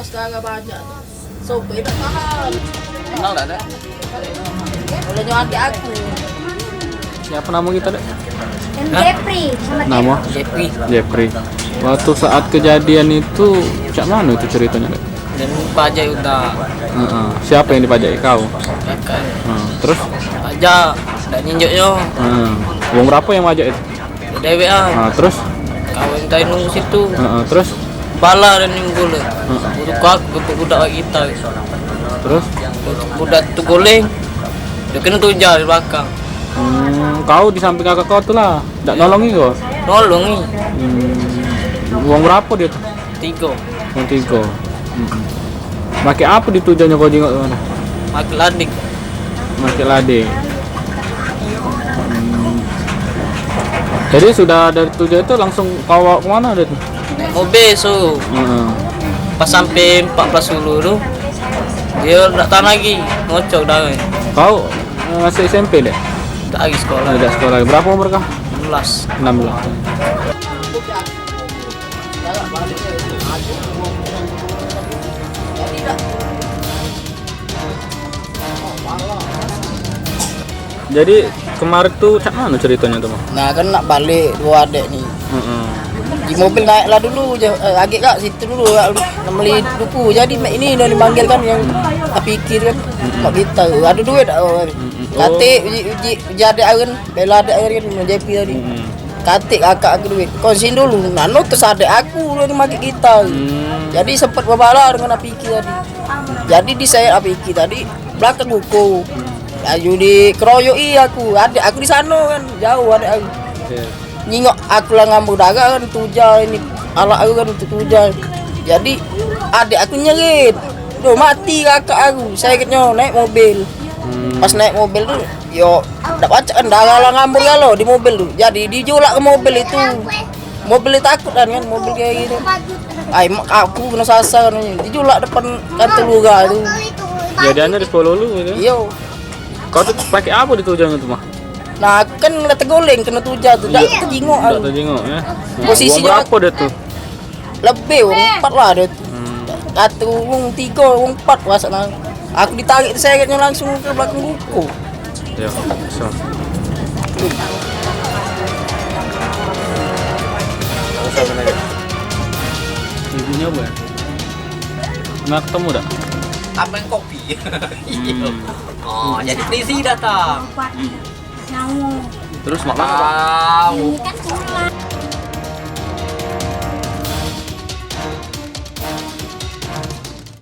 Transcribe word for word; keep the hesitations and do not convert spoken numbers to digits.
Sekarang banyak tu. Sopir dak mahal. Kenal dak, Dek? Boleh nyo adik aku. Siapa nama kita, Dek? Jeffrey sama Nama? Jeffrey. Jeffrey. Waktu saat kejadian itu, cak mana itu ceritanya, Dek? Dan pajak udah. Heeh. Siapa yang dipajaki? Kau? Kakak. Heeh. Terus? Pajak, dak ninjok yo. Heeh. Wong berapa yang majak itu? Dewek ah. Ah, terus? Kawan tai nunggu situ. Heeh, terus? Bala dan nimbul. Heeh. Butuh aku, butuh budak kita. Terus? Budak tu goleng. Dia kena tujar di belakang. Hmm, kau di samping kakak kau tu lah. Dak nolongi kau? Nolongi. Hmm. Wong berapa dia tu? Tiga. Wong tiga. Hmm. Pakai apa ditujuannya kau jingok tu? Pakai lading. Pakai lading. Hmm. Jadi sudah dari tujuan itu langsung kau bawa ke mana dia tu? Naik mobil so. Heeh. Pas sampai empat belas dulu tu, dia dak tahan lagi, ngocok dah. Kau eh, masih S M P dek? Tak lagi sekolah. Tidak sekolah. Berapa umur kau? Enam belas. Enam belas. Jadi kemarin tu cak mana ceritanya tu, Bang? Nah, kan nak balik dua adek ni. Heeh. Di mobil naik lah dulu je, eh, agak kak situ dulu, kak, nak beli duku. Jadi mak ini dah dipanggil kan yang tak pikir kan. Mak kita ada duit tak? Katik uji uji uji adek aren, bela adek aren kan J P tadi. Katik kakak aku duit. Kau sini dulu, nano terus adek aku dulu ni makai kita. Jadi sempat berbalah dengan Apiki tadi. Jadi disayat Apiki tadi belakang buku. Laju dikeroyoki aku, adek aku di sana kan, jauh adek aku. Nyingok aku lah ngambur darah kan, tuja ini alak aku kan tu tuja. Jadi adek aku nyerit. Duh, mati kakak aku, sakitnyo naik mobil. Pas naik mobil tu, yo dak pacak kan darah lah ngambur galo di mobil tu. Jadi dijulak ke mobil itu. Mobil itu takut kan, kan mobil kayak gitu. Ai mak aku kena sasar ni. Dijulak depan kantor lurah tu. Jadi anda di Pololu gitu. Iyo. Kau tu pakai apa di tujuan tu mah? Nah, kan lah tergoleng kena tuja tu, dak terjingok. Dak terjingok ya. Posisi wong berapa dia tu? Lebih wong empat lah dia tu. Satu wong tiga, wong empat masak nang. Aku ditarik tu seretnyo langsung ke belakang buku. Ya, so. Ibunya apa ya? Pernah ketemu dak? Apa yang kopi? Oh, jadi polisi datang. Terus mak mana? Tahu.